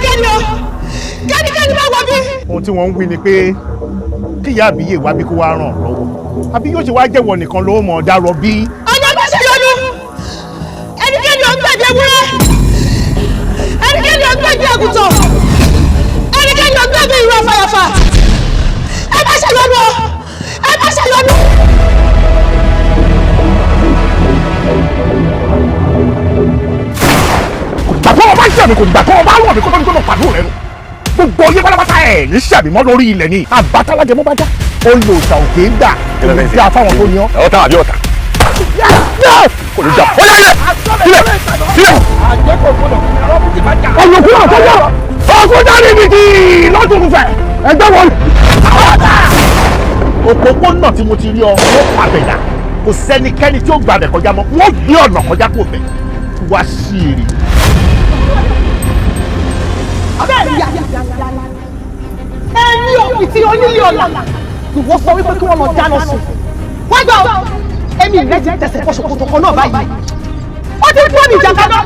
Kẹ́nikẹ́ni o, kẹ́nikẹ́ni má wọ bí. Ohun tí wọ́n ń wí ni pé kíyà àbíyè wá bí kó wá ràn lọ́wọ́, àbí yóò ṣe wá jẹ́wọ́ nìkan ló mọ̀ ọ́ dárọ̀ bí. Ọ̀nà bá ṣe yọnu, ẹnikẹ́ni ò ń gbẹ̀bí ewúrẹ́, ẹnikẹ́ni ò ń gbẹ̀bí àgùntàn, ẹnikẹ́ni ò ń gbẹ̀bí ìrù àfàyàfà. Ẹ má ṣe yọnu o, ẹ má ṣe yọnu. Kò gbà tó o bá ṣẹ̀mí, kò gbà tó o bá rọ̀ mí kó tó ní tó lọ pàdó rẹ nù. Gbogbo oyé pátápátá ẹ̀ ní sàmì mọ́ lórí ilẹ̀ ni àbátálájẹ mọ́ bá já ó lò òòṣà òkè ń gbà èmi dá fáwọn tó yan. Ọ̀tá àbí ọ̀tá? Kò ní jà. Ó yá, ilẹ̀ ilẹ̀ ilẹ̀. Ọ̀yọ̀kú àtọ́jọ́ ọkùn jáde nìkì lọ́tùnúfẹ̀ ẹgbẹ́ wọn. Òpópónà tí mo ti rí ọ, wọ́n pàbẹ̀dà, kò sẹ́nikẹ́ni tí ó gbàbẹ̀ kọjá mọ́, wọ́n gbé ọ̀nà kọjá kò bẹ̀ wá sí èrè. Ẹni òkìtì onílé ọ̀la ìwọ sọ wípé kí wọ́n lọ dáná sùn. Wọ́n gbà ó, èmi rẹ ti tẹ̀sẹ̀ bọ́ ṣòkòtò kan náà báyìí. Ó ti bọ́ mi ìjà kaná.